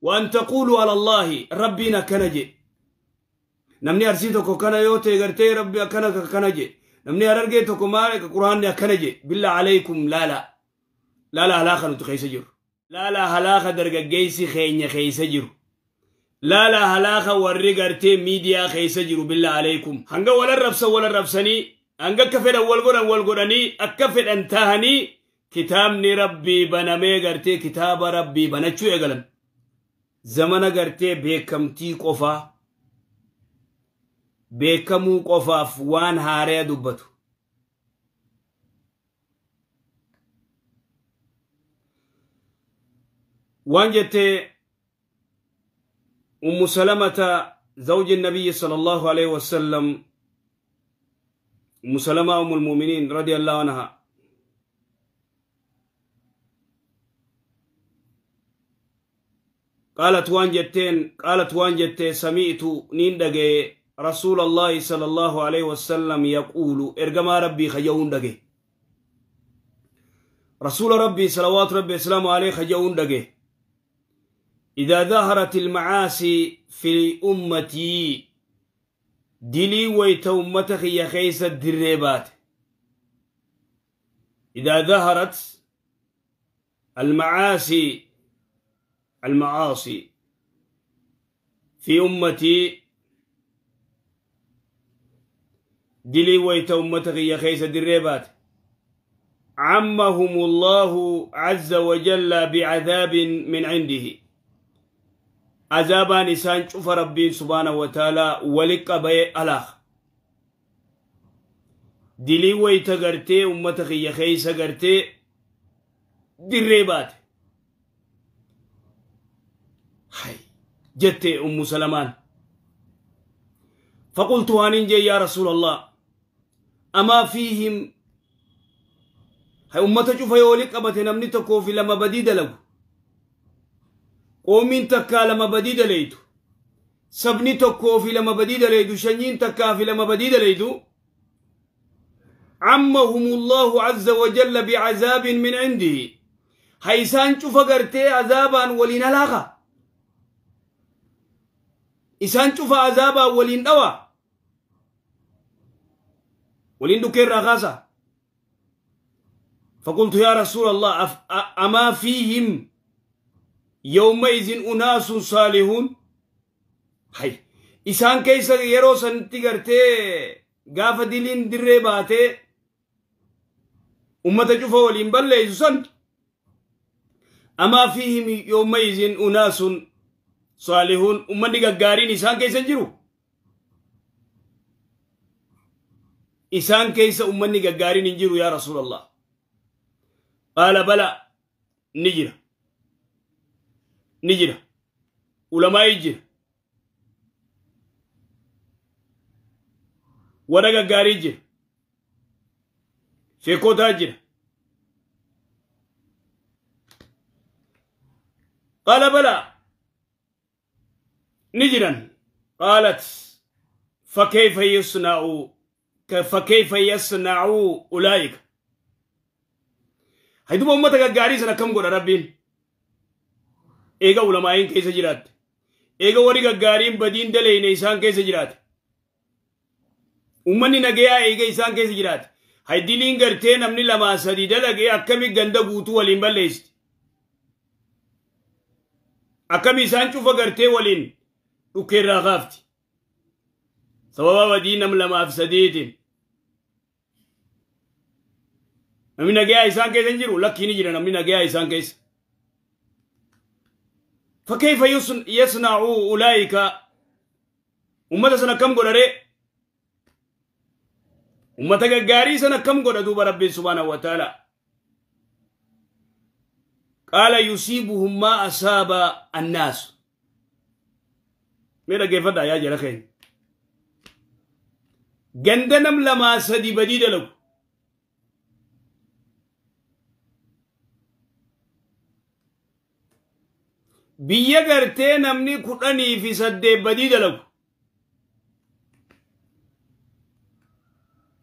وأن تقولوا على الله ربنا كنجي نمني أرسيتك كان يوتي غرتي ربي كان كنجي نمني أرجيتك مالك قرآن كنجي بالله عليكم لا لا لا لا هلاخ نتخيس جر لا لا هلاخ درجة جيسي خين خيس جر لا لا هلاخ ورجرتي ميديا خيس جر بالله عليكم هنجا ولا الربس ولا الربسني هنجا كفر أول قرن أول قرني أكفر أنتهني كتابني ربي بنامي غرتي كتاب ربي بنشو يقلن زمن غرتي بكمتي قفا بكمو قفا فوان هاري دبتو وان جت أم سلمة زوج النبي صلى الله عليه وسلم أم سلمة أم المؤمنين رضي الله عنها قالت وان جتين قالت وان جت سمعت نين رسول الله صلى الله عليه وسلم يقول ارجما ربي خجون دغه رسول ربي صلوات ربي السلام عليه خجون دغه إذا ظهرت المعاصي في أمتي دلي ويت أمتك يا خيس الدريبات إذا ظهرت المعاصي في أمتي دلي ويت أمتك يا خيس الدريبات عمهم الله عز وجل بعذاب من عنده عذابان إنسان شوف ربي سبحانه وتعالى ولك بي ألاخ دلي ويت غرتي أمتك يا خيس غرتي دريبات حي جت أم سلمان فقلت وانين يا رسول الله أما فيهم هاي أمتك شوف يولك أبتي نمني تكوفي لما بديد له قومين تكا لما بديد ليدو سبني تكوفي لما بديد ليدو شنين تكا في لما بديد ليدو عمهم الله عز وجل بعذاب من عنده هايسان شوف غرتي عذابا ولين لاغا إسان شوف عذابا ولين دوا ولين دكير رغاسا فقلت يا رسول الله أما فيهم يومئذ أناس صالحون هاي إسان كيس يرو سنتي غرتي غاف دلين دري باتي أمة شوف ولين بل سن أما فيهم يومئذ أناس صالحون أمني غارين إسان كيس جرو إسان كيس أمني غارين جرو يا رسول الله قال بلى نجرة نجرة علماء يجر ورقة غاري جر شيكوتا جر قال بلى نجرا قالت فكيف يصنع فكيف يصنع أولئك هيدوب أمتك غاري سنة كم قول ربين إيجا علماء كيس جرات إيجا ورقة غارين بدين دلين إنسان كيس جرات أمني نجيا إيجا إنسان كيس جرات هيدلين غرتين أمني لما سديد لقي أكمل غندا غوتو ولين بلست أكمل إنسان شوف غرتين ولين وكير غافتي سبب بدين لما أفسديتين نمي نجيا إنسان كيس نجرو لكن نجرا نمي نجيا إنسان كيس فكيف يصنع أولئك أمة سنة كم قدرة أمة غاري سنة كم قدرة دوب ربي سبحانه وتعالى قال يصيبهم ما أصاب الناس ميرا كيف دا يا جرخين جندنم لما سدي بديد له biyya gartee namni 18 badii dalagu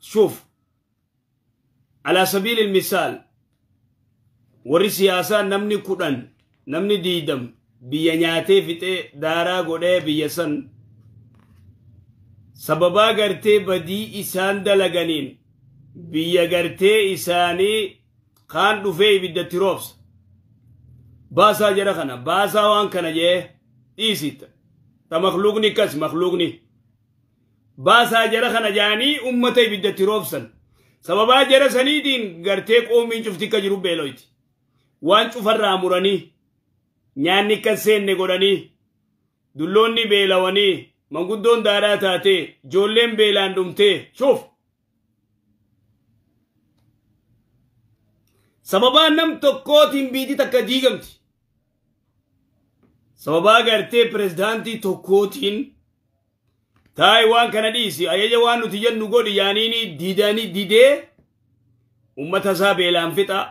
شوف على سبيل المثال warri siyaasaa namni 10 namni 20 Biyya nyaatee fixee daaraa godhee biyya san sababaa gartee badii isaan dalaganiin biyya gartee isaanii kaan dhufee ibiddatti roobsa. Baasaa jara kana baasaa waan kana jee dhiisita. Ta makluuqni kas makluuqni. Baasaa jara kana jaanii ummata ibiddatti roobsan. Sababaa jara saniitiin gartee qoomiin cufti akka jiru beeloyti. Waan cufarraa muranii nyaanni kan seenne godhanii dulloonni beelawanii manguddoon daaraa taatee ijoolleen beelaan dhumtee shuuf. Sababaa nam tokkootiin biitii takka diigamti. Sababaa gartee pirezidaantii tokkootiin taayi waan kana dhiisi ajaja waan nuti jennu godhi yaaniini didanii didee ummata isaa beelaan fixa.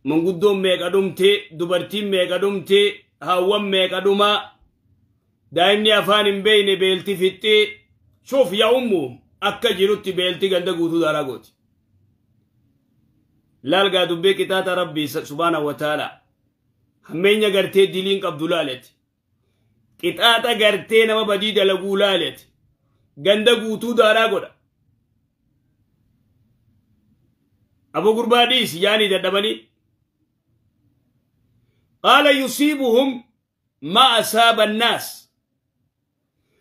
Manguddoon meeqa dhumtee dubartiin meeqa dhumtee haawwan meeqa dhumaa daa'imni afaan hin beeyne beelti fixxee shuuf yaa ummu akka jirutti beelti ganda guutuu daaraa gooti. Laal gaa dubbii qixaaxa rabbii subhaanahu wa ta'ala hammeenya gartee diliin qabdu laaleti. Qixaaxa gartee nama badii dalaguu laaleti. Ganda guutuu daaraa godha. Abu gurbaa dhiisi yaanii dadhabanii. Qaala yusiibuhum ma asaaba annaas.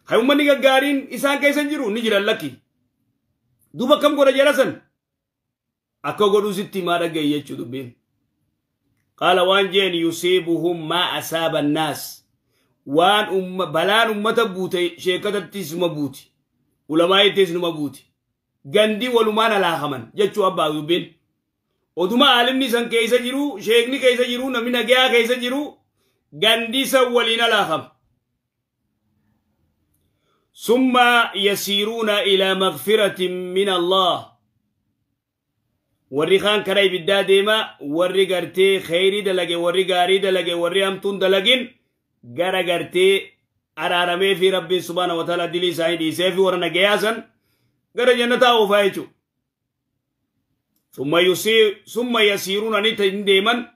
Hay ummanni gaggaariin isaan keessa hin jiru ni jiran lakki. Duuba akkam godha jara san? Akka godhuu sitti himaa dhaga'i jechuu dubbiin. Qaala waan jeen yusiibuhum ma asaaba annaas. Waan balaan ummata buute sheekatattis numa buuti. Ulamaa'ittis numa buuti. Gandi walumaan alaakaman jechuu abbaa dubbiin. Oduma aalimni san keessa jiru, sheekni keessa jiru, namni nagayaa keessa jiru, gandi san waliin alaakama. Summa yasiiruuna ilaa magfiratin min Allah. Warri kaan karaa ibiddaa deema, warri gartee kheyrii dalage, warri gaarii dalage, warri hamtuun dalagin gara gartee araaramee fi rabbiin subhaana wa ta'ala dilii isaanii dhiisee fi warra nagayaa san gara jannataa oofaa jechuudha. ثم يسيرون ديما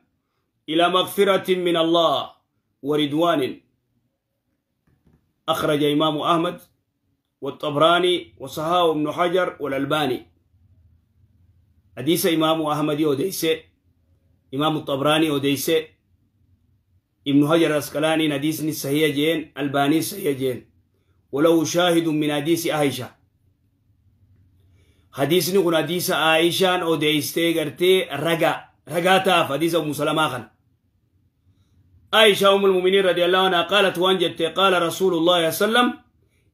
إلى مغفرة من الله ورضوان. أخرج إمام أحمد والطبراني وصححه ابن حجر والألباني. حديث إمام أحمد أوديس، إمام الطبراني أوديس، ابن حجر العسقلاني حديث صحيح جين، ألباني صحيح جين، ولو شاهد من حديث عائشة. حديثني كن حديث عائشة أوديستي غرتي رجا رجاتا حديث أم سلمة خان. عائشة أم المؤمنين رضي الله عنها قالت وانجت قال رسول الله صلى الله عليه وسلم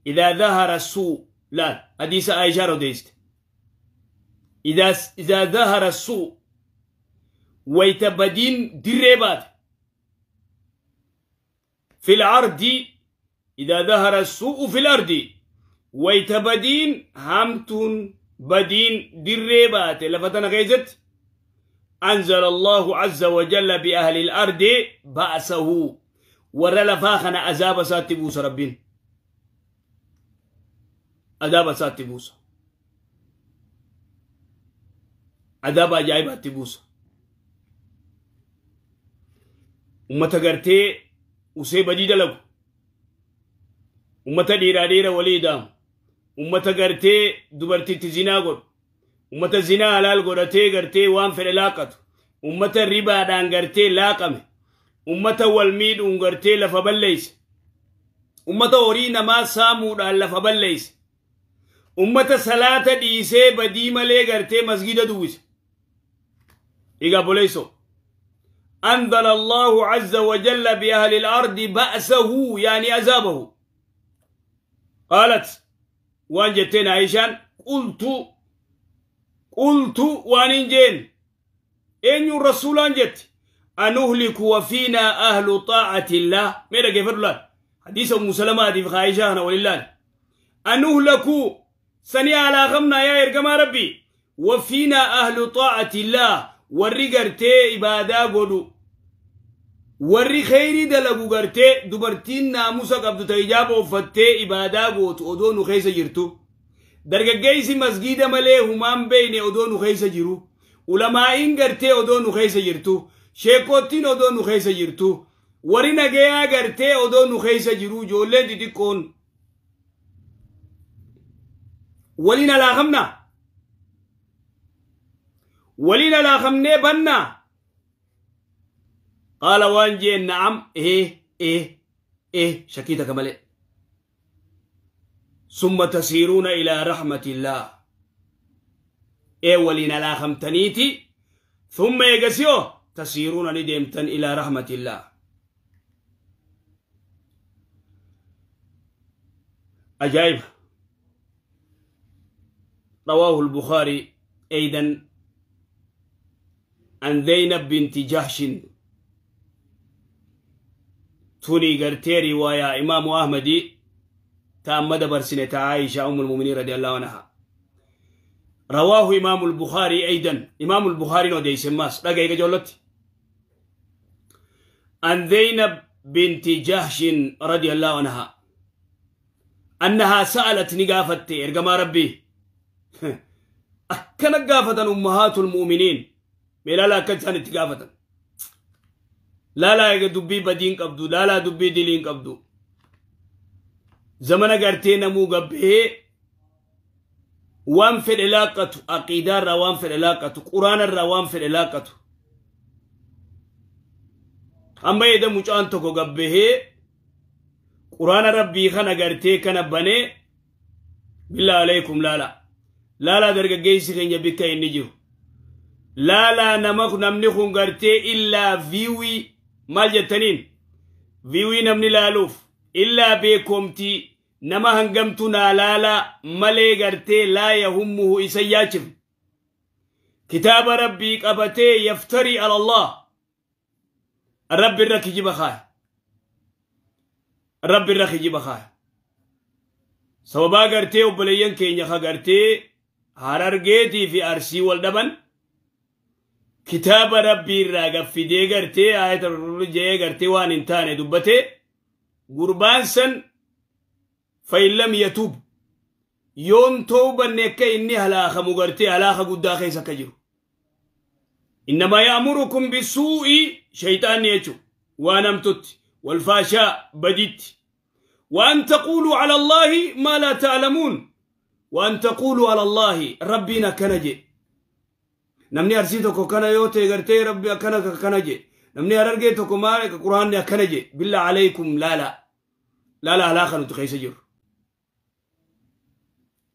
إذا ظهر السوء. لا حديث عائشة أوديست إذا ظهر السوء ويتبدين دريبات في الأرض. إذا ظهر السوء في الأرض ويتبدين همتون بدين دريبات لفتنا غيزت أنزل الله عز وجل بأهل الأرض بأسه ورلفاخنا عذاب ساتبوس ربين عذاب ساتبوس عذاب عجائب تبوس. أمتا غرتي usee badii dalagu, ummata dhiiraa dhiira walii daamu, ummata gartee dubartiitti zinaa godhu, ummata zinaa halaal godhatee gartee waan fedhe laaqatu, ummata ribaadhaan gartee laaqame, ummata wal miidhuun gartee lafa balleeyse, ummata horii namaa saamuudhaan lafa balleeyse, ummata salaata dhiisee badii malee gartee masgida duwwise. Egaa boleessoo أنزل الله عز وجل بأهل الأرض بأسه يعني عذابه. قالت وانجتين عائشان قلت وانجين إن الرسول أنجت أنهلك وفينا أهل طاعة الله. ماذا كيف الله حديث أم سلمة في عائشة ولله أنهلك سني على غمنا يا إرجما ربي وفينا أهل طاعة الله. warri gartee ibaadaa godhu, warri kheyrii dalagu gartee dubartiin naamusa qabdu ta ijaaba uffattee ibaadaa gootu odoo nu keessa jirtu, dargaggeessi masgiida malee humaan beeyne odoo nu keessa jiru, ulamaa'iin gartee odoo nu keessa jirtu, sheekottiin odoo nu keessa jirtu, Warri nagayaa gartee odoo nu keessa jiru ijoolleen xixiqqoon waliin alaakamna waliin alaakamnee banna. Qaala waan jeen na'am ee ee ee shakkii takka malee. Summa tasiiruuna ilaa rahmatillah ee waliin alaakamtaniiti thumma eegasiyoo tasiiruuna ni deemtan ilaa rahmatillah. أجايب. رواه البخاري أيضا عن زينب بنت جحش توني قرتي رواية إمام أحمد تأمد برسنة عائشة أم المؤمنين رضي الله عنها. رواه إمام البخاري أيضا إمام البخاري نودي سماس لقى جولت عن زينب بنت جحش رضي الله عنها أنها سألت نقافت إرقما ربي أكنا قافة أمهات المؤمنين لا لا كتان تقافة لا لا دبي بدين قبدو لا لا دبي دلين قبدو زمن قرتين مو قبه وان في العلاقة عقيدة روان في العلاقة قرآن روان في العلاقة أما إذا مجان تكو قبه قرآن ربي خنا قرتي كان بني بالله عليكم لا لا لا لا درجة جيس خنيا بك النجو لا لا نمخ نمنخون قرتي إلا فيوي مال جتنين فيوي نمني لالوف إلا بكمتي نما هنجمتنا لا لا ملي قرتي لا يهمه إسياجف كتاب ربي قبتي يفتري على الله الرب الركي بخاه رب الرخي جبخاه سببا قرتي وبليين كينيا قرتي هررجيتي في أرسي والدبن كتاب ربي الراقب في دي قرتي آية الرجي قرتي وان انتاني دبتي قربان سن فإن لم يتوب يوم توبا نكا إني هلاخ مقرتي هلاخ قد خيسا كجرو إنما يأمركم بالسوء شيطان يجو وانمتت والفاشاء بديت وأن تقولوا على الله ما لا تعلمون وأن تقولوا على الله ربنا كنجي نمني أرسيتك كان يوتي قرتي ربي كان كنجي نمني أرجيتك ما قرآن كنجي بالله عليكم لا لا لا لا هلاخ نتخيس جر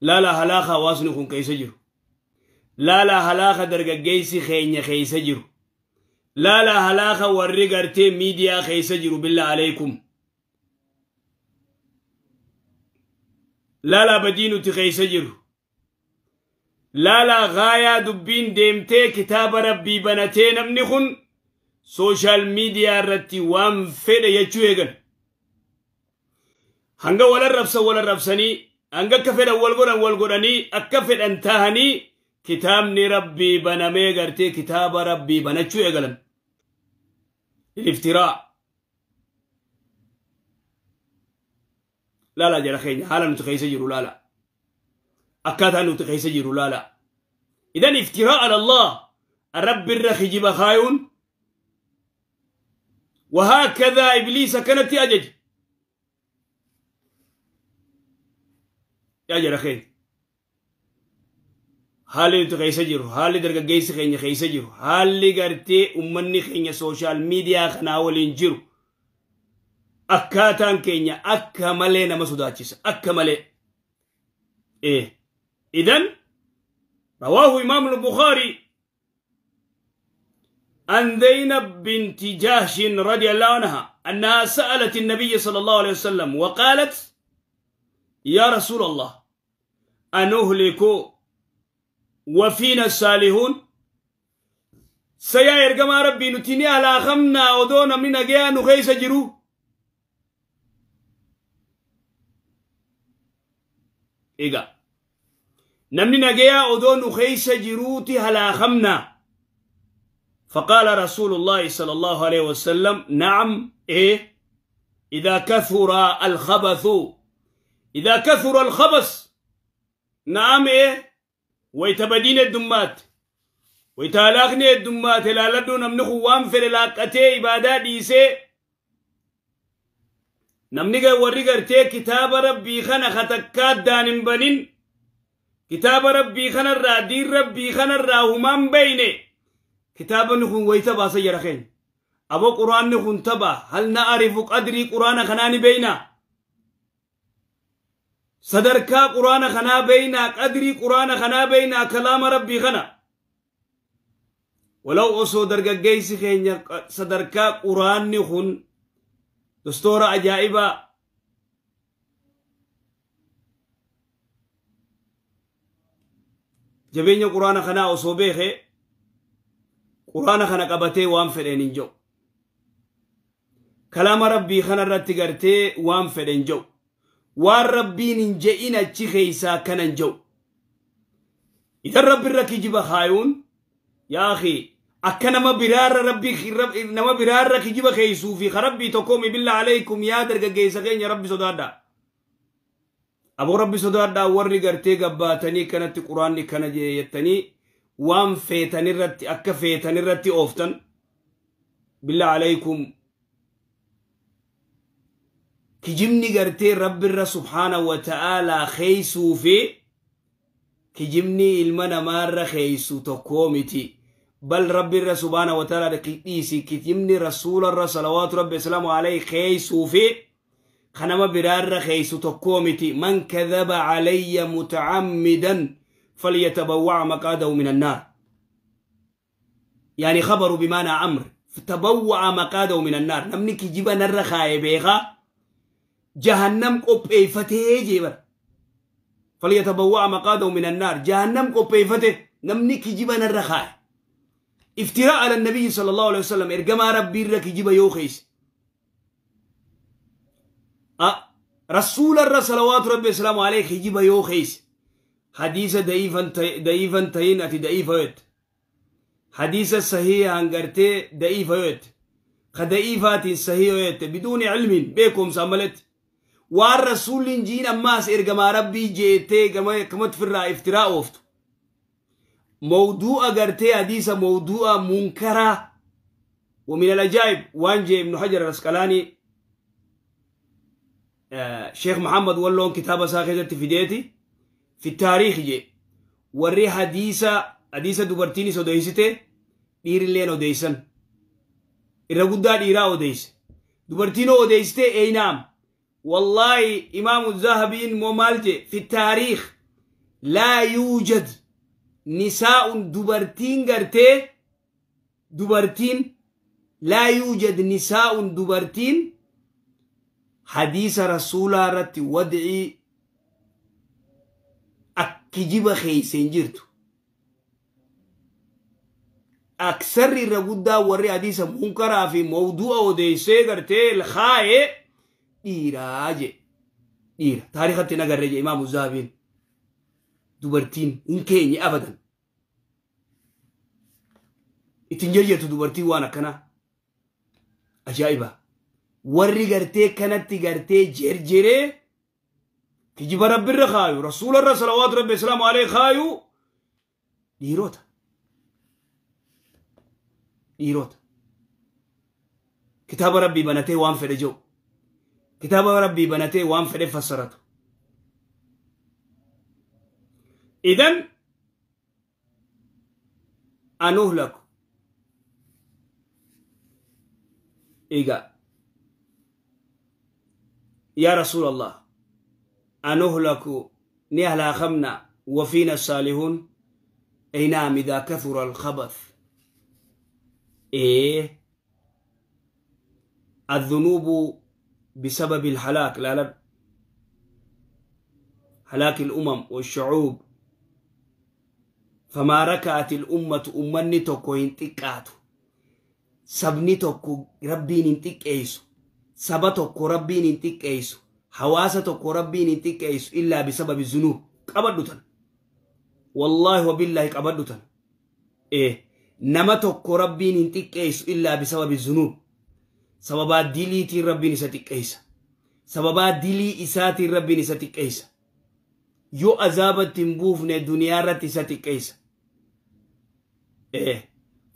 لا لا هلاخ واسنكم كيس جر لا لا هلاخ درجة جيسي خين خيس جر لا لا هلاخ ورقرتي ميديا خيس جر بالله عليكم لا لا بدينو تخيس جر لا لا غاية دبين ديمتي كتاب ربي بنتين امنخن سوشيال ميديا رتي وان فيد يجوهن هنگا ولا الربسة ولا الربسني هنگا كفر اول قرن والقرني اكفر انتهني كتابني ربي بنمي غرتي كتاب ربي بنتشو يغلن الافتراء لا لا جرخين حالا نتخيس جرو لا لا أكاتا نتخيس جرو لا لا إذن افتراء على الله الرب الرخي جب خايون وهكذا إبليس كانت أجج يا جرخين حالي نتخيس جرو حالي درجة جيس خين خيس جرو حالي قرتي أمني خين سوشيال ميديا خناولين جرو أكاتان كينيا أكملي نما سوداتشيس أكملي إيه إذن رواه إمام البخاري عن زينب بنت جحش رضي الله عنها أنها سألت النبي صلى الله عليه وسلم وقالت يا رسول الله أنهلك وفينا الصالحون سيا يرجم ربي نتيني على خمنا ودونا من جاء نخيس جرو إيجا نمني نجيا أدون خيس جروتي هلا خمنا فقال رسول الله صلى الله عليه وسلم نعم إيه إذا كثر الخبث إذا كثر الخبث نعم إيه ويتبدين الدمات ويتالاقني الدمات لا لدو نمنخو وانفر لاقتي إبادة ديسي Namni warri gartee kitaaba rabbii kana katakkaa addaan hin banin, kitaaba rabbii kanarraa, diin rabbii kanarraa humaan beyne, kitaabni kun wayita baasa jara keenya. Aboo, quraanni kun tapha. Hal na'arifu qadrii quraana kanaa ni beeynaa? Sadarkaa quraana kanaa beeynaa? Qadrii quraana kanaa beeynaa? Kalaama rabbii kana walaw osoo dargaggeessi keenya sadarkaa quraanni kun dastoora ajaa'ibaa jabeenya quraana kanaa osoo beeke, quraana kana qabatee waan fedheen hin jiru. Kalaama rabbii kana irratti gartee waan fedhen jiru, waan rabbiin hin je'in achi keeysaa kana hin jiru. Idan rabbi irra kijiba kaayuun, yaa akhi, akka nama biraarra rabbii nama biraarra kijiba keeysuu fi rabbii tokkoomi. Billa alaykum, yaa dargaggeessa keenya, rabbi sodaadhaa. Aboo, rabbi sodaadhaa. Warri gartee gabbaatanii kanatti quraanni kana jettanii waan feetanirratti akka feetanirratti ooftan, billa alaykum, kijibni gartee rabbirra subhaana wa ta'aalaa keeysuu fi kijibni ilma namaarra keeysu tokkoo miti. Bal rabbirra subhaana wa ta'aalaa dhiisi, kijibni rasuularra salawaatu rabbi islaamu alayhi keeysuu fi kanama biraarra keeysu tokkoo miti. Man kadhaba calayya mutacammidan falyatabawwa'a maqaadahu min annaar. Yani khabaru bimaanaa amr, tabawwa'a maqaadahu min annaar. Namni kijiba narra kaaye beekaa jahannam qopheeffatee jeebar. Falyatabawwa'a maqaadahu min annaar, jahannam qopheeffate namni kijiba narra kaaye. Iftiraa ala nabiyyi sallallahu alaihi wasallam, ergamaa rabbiirra kijiba yoo keeyse, rasuularra salawaatu rabbi islaamu alayhi kijiba yoo keeyse, hadiisa da'iifan tahin ati da'iifa yoette, hadiisa sahiihan gartee da'iifa yoette, ka da'iifaatiin sahii yoette, biduuni cilmiin, beekumsaan maletti, waan rasuulli jiin ammaas ergamaa rabbii jeettee kamatti firraa iftiraa ooftu, mawduu'a gartee hadiisa mawduu'a munkaraa. ومن العجائب وان جي ابن حجر العسقلاني، شيخ محمد ولون كتاب ساخذة في في التاريخ جي warri hadiisa dubartiinis odeysite dhiirilleen odeysan, irra guddaa dhiiraa odeyse, dubartiinoo odeysite. Eynaam, wallaahi, imaamu zahabiin moo maal je? Fi taariikh laa yuujad nisaa'un, dubartiin gartee dubartiin, laa yuujad nisaa'un, dubartiin hadiisa rasuulaa irratti wadcii akkijiba keeyse hin jirtu. Aksarri irra guddaa warri hadiisa munkaraa fi mawdu'a odeysee gartee kaayee dhiiraa je, dhiira taarikhatti hin agarre je imaamu zahabiin. Dubartiin hin keenye abadan ittiin jarjartu dubartiin waan akkanaa. Ajaa'iba! Warri gartee kanatti gartee jerjeree kijiba rabbirra kaayu, rasuularra salawaatu rabbi islaamu alayhi kaayu, dhiirota, dhiirota kitaaba rabbii banatee waan fedhe jiru, kitaaba rabbii banatee waan fedhe fassaratu. Idan anuhlaku iga yaa rasuul allah, anuhlaku, ni halaakamna, wafiina saalihuun? Ay naam, idaa kathura alkhabath, إيه، الذنوب بسبب الهلاك. لا لا، هلاك الأمم والشعوب. فما ركعت الأمة، أمني tokko hin xiqqaatu, sabni tokko rabbiin hin xiqqeessu, saba tokko rabbiin hin xiqqeessu, hawaasa tokko rabbiin hin xiqqeessu, illaa bisababi zunuub. Qabadhu tan, wallaahi wabillaahi, qabadhu tan. Ee, nama tokko rabbiin hin xiqqeessu illaa bisababi zunuub. Sababaa diliitiin rabbiin isa xiqqeessa, sababaa dilii isaatiin rabbiin isa xiqqeessa. Yoo azaabatti hin buufne duniyaa irratti isa xiqqeessa.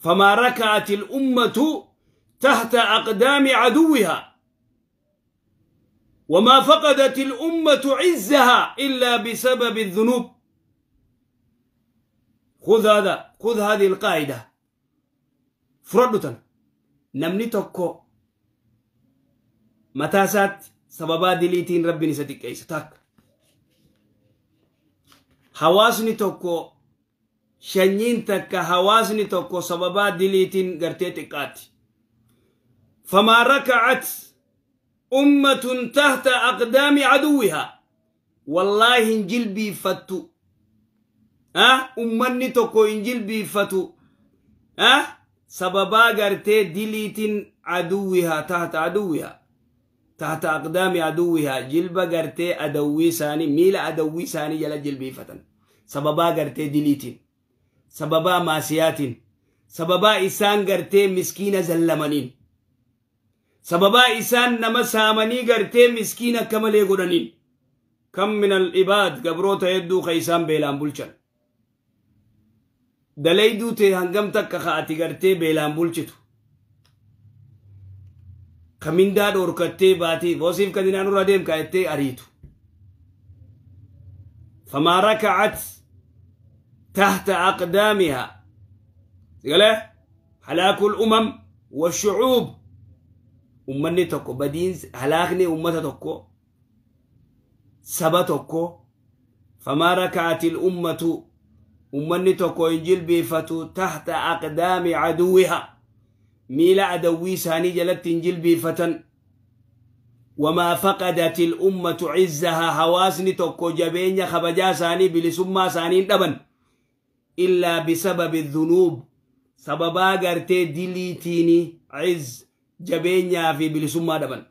فما ركعت الأمة تحت أقدام عدوها. وما فقدت الأمة عزها إلا بسبب الذنوب. خذ هذا، خذ هذه القاعدة. فردة namni tokko mataa isaatti sababaa diliitiin Rabbiin isa xiqqeessa takka. Hawaasni tokko, shanyiin takka, hawaasni tokko sababaa diliitiin gartee xiqqaatti. فما ركعت أمة تحت أقدام عدوها، والله hin jilbiiffattu. Ummanni tokko hin jilbiiffatu sababaa gartee diliitiin عدوها، تحت عدوها، تحت أقدام عدوها. Jilba gartee adawwii isaanii, miila adawwii isaanii jala jilbiifatan sababaa gartee diliitiin, sababaa maasiyaatiin, sababaa isaan gartee miskiina zallamaniin, sababaa isaan nama saamanii gartee miskiina akka malee godhaniin. كم من العباد, gabroota hedduu ka isaan beelaan bulchan. Dalayduu ta'e hangam takka ka ati gartee beelaan bulchitu, ka mindaa dhoorkattee baatii boosiif kadinaan irra deemka jettee ariitu. فما ركعت تحت أقدامها. هلاك الأمم والشعوب, ummanni tokko badiin, halaakni ummata tokko, saba tokko. فما ركعت الأمة, ummanni tokko hin jilbiifatu, تحت أقدام عدوها, miila adawwii isaanii jalatti hin jilbiifatan. وما فقدت الأمة عزها, hawaasni tokko jabeenya, kabajaa isaanii, bilisummaa isaanii dhaban, إلا بسبب الذنوب, sababaa gartee diliitiini عز, jabeenyaa fi bilisummaa dhaban.